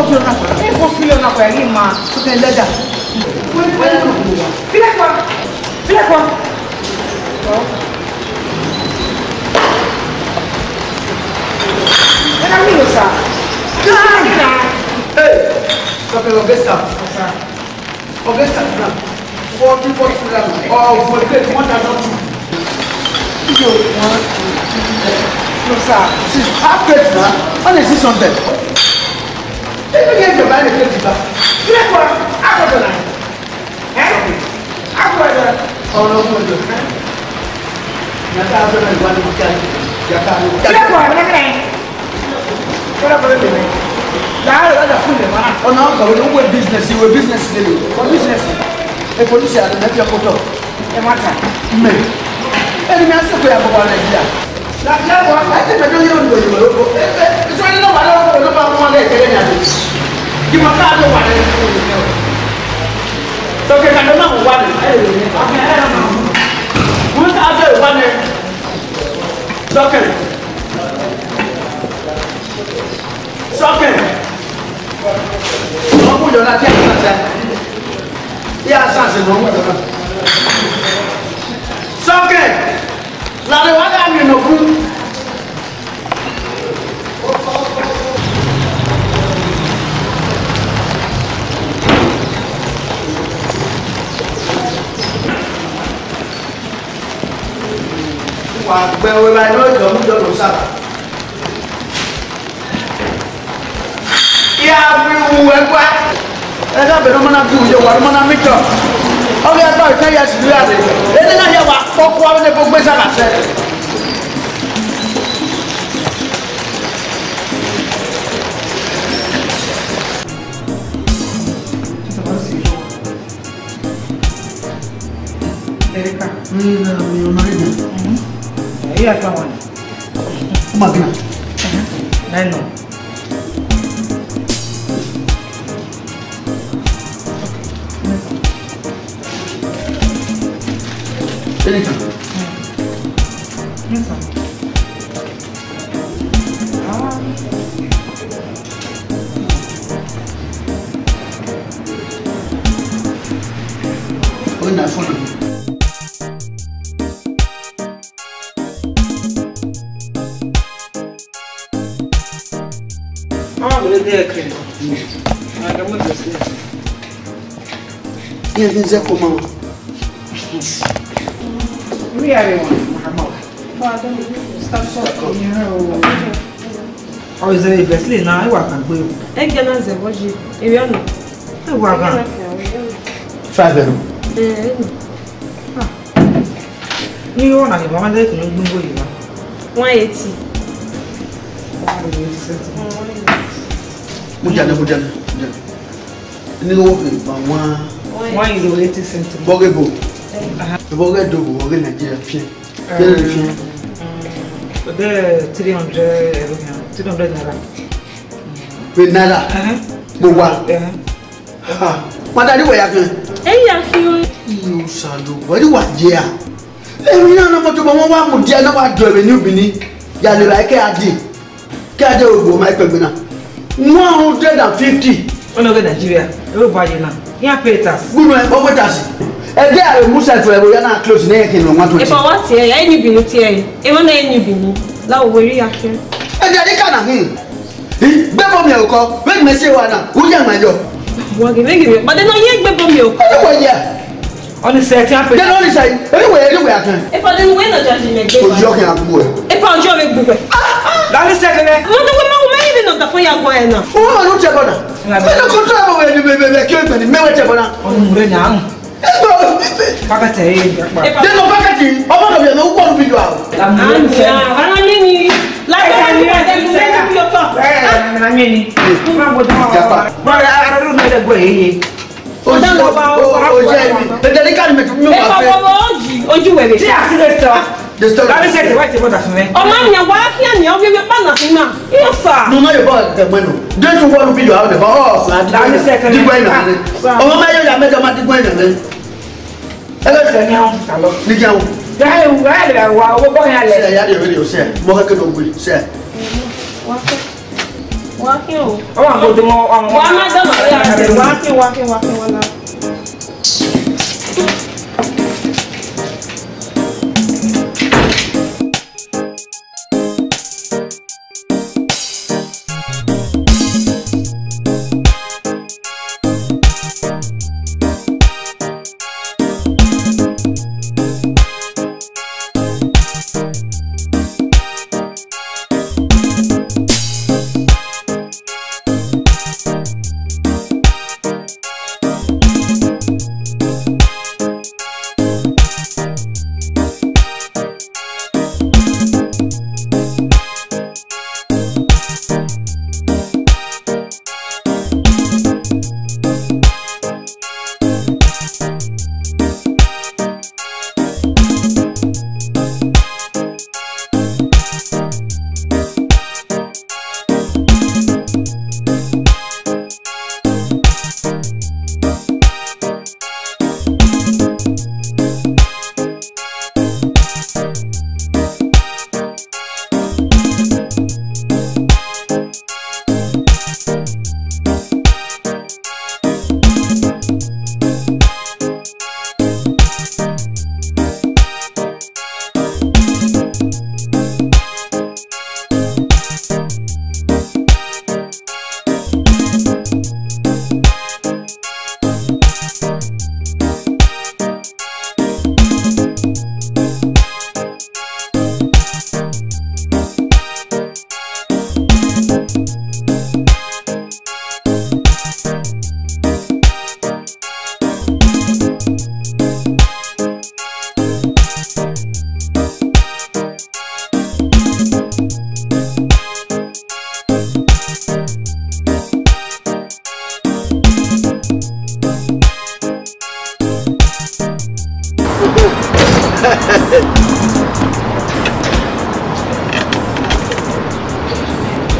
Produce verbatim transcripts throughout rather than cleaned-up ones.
Ẹ kò filẹ ọna kpa ẹre ma, kò tẹ lẹga. Filẹ kua, filẹ kua. Ẹ na mi lo sa. Hey, Doctor Augusta. Augusta, now, forty, forty naira, or forty-eight, one thousand two. Yo, one, two, three. No, sir. Six, half plate now. Only six hundred. Even if you buy the plate, you buy. You like what? I got the line. Eh? I got the. Oh, no, no, no. Yàtọ̀ abẹ́rẹ́ ìwádìí mọ̀ kí a yàtọ̀ àwọn. Ṣé kò ẹ̀rọ lẹ́kẹ̀rẹ́? Kọ́lá kọ́lá lè mẹ́. Yàrá rẹ̀ lọ́jà fún ilẹ̀ mọ́ra. Ọ̀nà ọ̀gá wo ni wọ́n business, ìwé business lè lò. Wọ́n business. Ẹ polisi àti mẹ́fì ọkọ̀ tọ̀. Ẹ má ta. Mẹ́. Ẹni mi á sèkò yà bọ̀ wà Nàìjíríà. Làbíyá wà á ti mẹ́tọ́ yóò lò ìwé lóko. Ẹ ẹ ìṣòro nínú wà lọ́wọ́ ló máa mú ọlẹ́ ìkẹlẹ́ ní àdó. Kí wọ́n ká ló wà lẹ́yìn fún mi. Sọ̀kè kàdó máa wà ní. Wọ́n ká ló wà ní. Sọkẹ. Sọkẹ. Nọ mu yọ na ti a sansan. Ti a sansan nọ mu yọ na. Sọkẹ. Lare wa da mi no ku. Wa gbẹ wẹ ra inọ jọ mu jọ no sa. Ya wi wu ẹgua. Ẹgha bẹdẹ ọmọ na gu ye wa ọmọ na mi jọ. Ọ ghi ẹgba ọta ya si ya re. Ene na ya wa kpọkua ne ko gbe sa na sẹ. Erika. Ẹ na mi ọmọ rẹ. Ẹ yà pa wọn. Ó máa gbìyànjú. Nine nọ. Anytime. Yes, sir. Ah. Ó ní àfọ̀nà. Mama, we dey there, Kevin. I don't want to sleep. Iye ghi zẹ koma. We are the one, Mama. Ọ zẹ Wesley na, ẹ wa kan gbe o. Ẹgbẹ́ náà zẹ̀ bọ́jú, èrè ọ̀nà. Ẹ wa kan. Five euro. Ẹ ẹ. Ni wọn na ke mama de ko gbingbo yi ma. One eighty. One eighty cents. Mo jẹ, mo jẹ, mo jẹ. Ni wo ke ba wa. One euro eighty cents. Bọghe bo. Aha. Bọghe do bo, bọghe Nigeria fian. Kele fian. Ode three hundred euro, three hundred naira. Pe naira. Aha. Mo wa. Aha. Ha, madam, wẹ ya khin? Ẹ ya khin o. Iyo Osanobua, ẹre wa ye a. Emwi na na moto ma wọn wa mudia na wa do ẹmwẹ ni ubini. Ya le ra ke a di. Ke a di ogbo ma ikpẹgbe na. One hundred and fifty. Ọnọghe Nigeria, ẹ ro ba ye na. Iran pay tax. Gbunu ẹ, ọ pay tax. Ẹ de a re mu self ẹ, ya na close ne ẹ ke no one twenty. Epa wa tie ya, eni ubini tie ya. Emwa na eni ubini. La wo weri ya khin. Ẹ de a di ka na hin. Gbe bọ miẹn okọ, vbene mẹ si wa na, u ya ma yọ. Wa ghe vbe ghe, but then ọ ye gbe bọ miẹn okọ. Ẹ wẹ ya. Ọni sẹ ti a pe. Then ọni sẹ, ẹ wẹ, ẹ wẹ akan. Epa, then wẹ na judge mẹ gbe. Ojú ọkàn àbúrò ẹ. Epa, ojú ọkàn gbogbo ẹ. Dani sẹ kẹnẹ. Mo tó pé máa wọ mẹ́rin nínú ọ̀dà fún ìyàwó ẹ náà. Ó wà ló tẹ bọ́dà. Ẹ ló kọ́ tó àwọn ẹni bẹ́ẹ̀ bẹ́ẹ̀ kí ó gbẹ̀ni mẹ́wẹ́ tẹ bọ́dà. Ọni mú rẹ ní àrùn. Pakẹtẹ ẹ yẹ. Then no pakẹtẹ, ọmọ náà yẹ no wọ́n bí yọ àwọn. Àǹtí, ara mi ni. Láti ṣe àmì àti ìṣẹ́yà. Ẹ ẹ, ara mi ni. Japa. Bọ́dà, ara ló ń bẹ̀rẹ̀ gbọ́ èyí. Ojú, o, o, ojú ẹ̀mí. Ẹ̀jẹ̀ ní káàdì mẹ́tò mi wà fẹ́. Ẹ kọ́ wọ́n ojú, ojú wẹ̀rẹ̀. Tí a sì lè sọ. The story. Láti ṣe ìwádìí mọ́ta fún mi. Ọmọ mi wá kí ẹ̀mí ọ̀gbìn mi pààlà sí náà. Yes, sir. No, no, your boy, the man. Don't you want to be your house? Oh, so I did. Láti ṣe ìtọ́jú. Digbo ina. Ọmọ máa yọ ìyá mẹ́jọ máa digbo ina. Ẹ lọ sẹ ní àwọn kùtà lọ. Ní kí àwọn. Gáyé wù, gáyé lè wà owó bọ́ yẹn lẹ. Sẹ, ìyá rẹ̀ rẹ̀ sẹ, mọ kẹ́kẹ́ ló gbé, sẹ. Wọ́n fẹ́. Wa khian o. Ọ wa go de wọn, wọn, wọn. Wa ma dọ ma ya. Wa khian, wa khian, wa khian, wa na.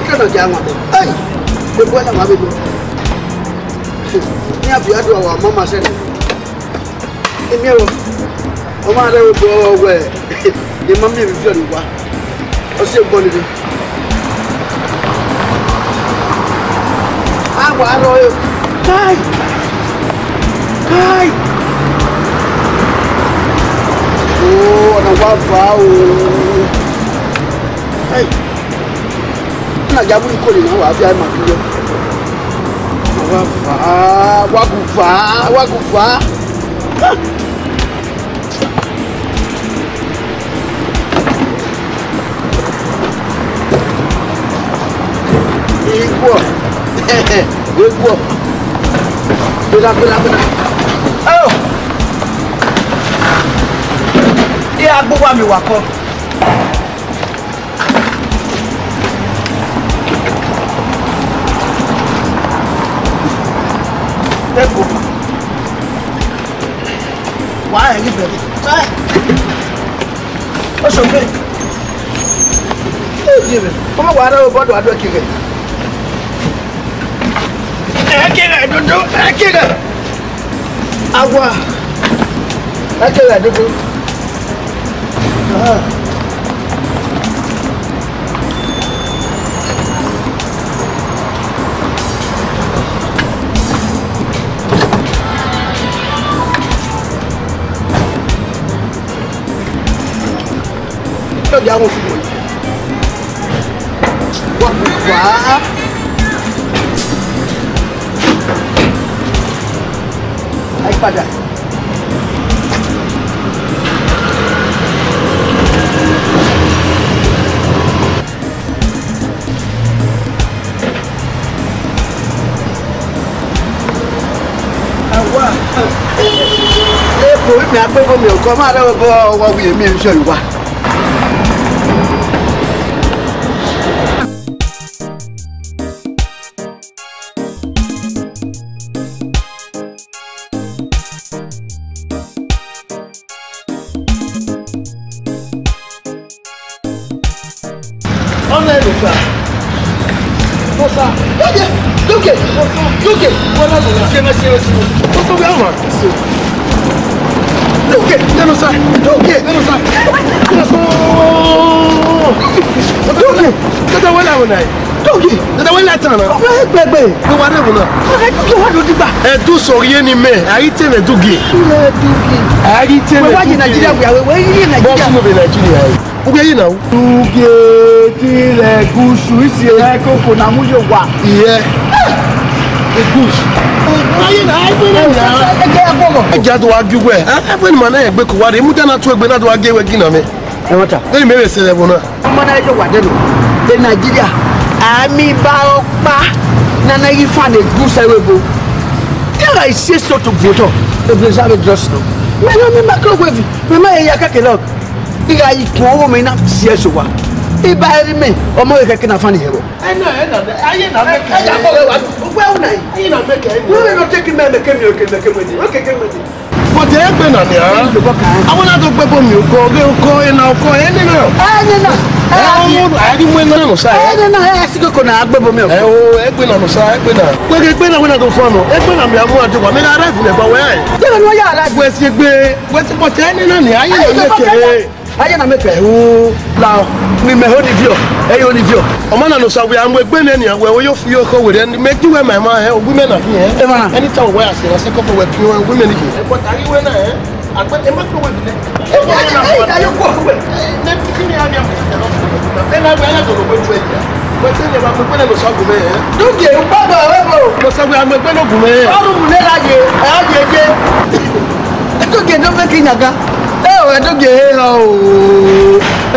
Kí ló dé àwọn àbẹ̀? Ẹ́ì! Gbogbo ẹ̀ làwọn àbẹ̀ lọ. Ní àbíyá dùn àwọn àmọ́ màá sẹ́ni. Emi ẹvbo, ọ ma rre obọ wẹ, emọ miẹn emwi viọ ne uwa. Ọ si egbe ọnii dee. A wa rrọọ. Kai! Kai! O, ọna wa va o. Kai! Na ya mu ikori na wa via ma bi yo. Wa va, wa gu va, wa gu va. Iguọ. Iguọ. Gbera, gbera, gbera. Oh! Iran gbe uwa miẹn owa kọ. Eko. Wa hẹ ghi bẹghe. Oshọke. Ẹ diẹ vbe. Ọmọ wa rẹ obọ do adu ẹki ghẹ. Ẹki ghẹ dodo, ẹki ghẹ. Awa. Ẹki ghẹ dodo. Ah. Lọ́ọ̀dì àwọn fún wọn. Wọ́n kò fà á. Àyípadà. Awa. Epo, imi agbegho mi ọkọ, ma rẹ obọ ọwọ wiẹ mi, emi fi ọre wa. Ọna ẹre sir. No, sir. Doke, doke, doke. Wala, wala. Siema, siema, siema. What's up, young man? Doke, no, sir. Doke, no, sir. Doke. Kata wala wala. Dogie. Dada wẹ la tan na. Wẹ gbẹgbẹ. Wẹ wa rẹ wona. Wẹ Dogie wa do digba. Ẹ du sọ ye ni mẹ. A ghi te mẹ Dogie. Wẹ Dogie. A ghi te mẹ Dogie. Wẹ wa ye Nigeria, wẹ, wẹ, wẹ ye Nigeria. Bọ́sùn ló bẹ Nàìjíríà yìí. Ó bẹ yìí náà. Dogie ti ilẹ̀ gúúsù, ìsì ẹ̀ kókò náà mú yóò wà. Ìyẹ́. Ẹ gúúsù. Ayé náà, ayé náà. Ẹ jẹ́ àdó wa gí wẹ̀. Ẹ fẹ́ ni màá náà yẹ gbé kò wá rè. Mú dáná tó ẹgbẹ́ náà tó wa gé wẹ̀ gí náà mẹ́. Ẹ wọ́n ta. Bẹ́ẹ̀ ni mẹ́rin ṣe ẹ̀bùn náà. Ọmọ náà yóò wà dẹ́nu. Ẹ Nàìjíríà, àmì bá ọ pa. Nana yìí fa ni gúúsù ẹ̀wẹ̀ bò. Yàrá ìṣe sọ̀tò gbòòtọ̀. Ebi sábẹ̀ dúró sínú. Mẹ́rin mi máa kọ́ wẹ̀fì. Mi máa yẹ ya kẹ́kẹ́ lọ. Igha ikun ọwọ́ mi na si ẹso wa. Iba eri mẹ, ọmọ rẹ kẹkẹ na fani hẹrọ. Ẹ na, ẹ na, ayé na mẹkẹ. Ẹ jà bọ̀ wẹ wa, wẹ wù na yìí. Ayé na mẹkẹ. Wọ́n rẹ̀ nọ tẹ́kì mẹ́ mẹkẹ mi ò kẹ mẹkẹ mẹ di, wọ́n kẹkẹ mẹ di. Bọ̀dé ẹ gbẹ na ni a. Ẹ lọ bọ kàn. Àwọn náà tó gbẹ bọ mi ò kọ, ọgẹ ò kọ, ẹ na ò kọ, ẹ ní náà. Ẹ ní náà. Ẹ á di. Ẹ á di mú ẹ náà nù sáà. Ẹ ní náà, ẹ á sì kókò náà, á gbẹ bọ mi ò. Ẹ o, ẹ gbẹ na nù sáà, ẹ gbẹ na. Wẹ́gẹ́ gbẹ na wẹ́n na tó fún ọ nù. Ẹ gbẹ na mi àmú àjọwà, mi ra rẹ́ẹ̀fù nẹ̀gbà wẹ́. Yẹ́n ni wọ́n yà á rà. Wẹ́sì gbẹ, wẹ́sì bọ̀tẹ́ ẹ ní náà ni, ayé na mẹkẹ. Aye na mẹkẹ. Ẹo, la, mi mẹ ho ni viọ, ẹ yo ni viọ. Ọma na nọ sa wẹ a mu egbe nẹ nian, wẹ o yo fu yo kho werriẹ, mẹ ju wẹ ma ma hẹ, ogu mẹ na fi hẹ. Emwa na. Anytime wẹ a sẹ, a sẹ kọfọ wẹ piọn, ogu mẹ ni fi. Ẹ bọ ta yi wẹ na hẹ, a gbẹ, ẹ ma kọ wẹ bi nẹ. Ẹ bọ wẹ na. Ẹ ta yo kọ wẹ. Nẹ ti kini a mi a mu tẹ lọ. Ẹ na wẹ a ya dọdọ wẹ ju ẹ ya. Wẹ sẹ nẹ wa mu egbe nẹ nọ sa ogu mẹ hẹ. Dúkìá ń gbọ́dọ̀ ẹ bò. Nọ sa wẹ a mu egbe nọ ogu mẹ hẹ. Ọrùn mu nẹ la ye, ẹ á ye ye. Ẹ tó gẹ dọ́ fẹ́ kí n yàgá. Ẹ ò, ẹ tó gẹ ẹ hàn o.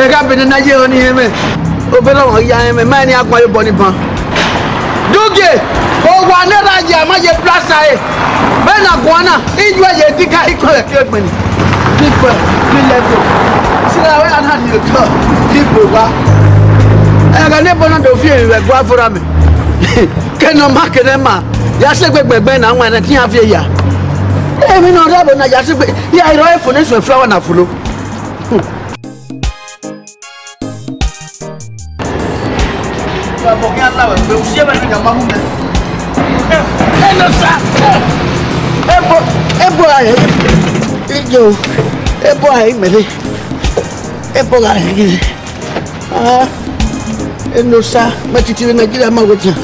Ẹ ká bẹ̀rẹ̀ náà yé ọ ní ẹmẹ. Obìnrin ọmọ ìyá ẹmẹ, máa ní agbọn yóò bọ ní ban. Dúkìá, o wà náírà yẹ, àmọ́ yẹ pílásà ẹ. Bẹ́ẹ̀ náà gbọ́n náà, iyú ẹ yẹ díkà ikọ̀ rẹ̀ kí o gbìn. Nípa mi lẹ́kọ̀ọ́. Síra wẹ́ àná ni òtọ́, kí gbò wá. Ẹ gẹ ní bọ́nà tó fi èrè rẹ̀ gbọ́ fúnra mi. Kẹ́nà má kẹ́nà má. Ya sẹ gbe gbẹgbẹ na wan ẹnẹ te iran viẹ ya. Emwi ne ọ rre ẹvbo na ya sẹ gbe, ya i rrọọ efo ne suẹn fulawa na folo. Ẹnọsa, ebo, ebo a he, ijo, ebo a he mẹrẹ, ebo a he gidi. Ah, Ẹnọsa, mẹ titi vbe Nigeria ma wẹ tian.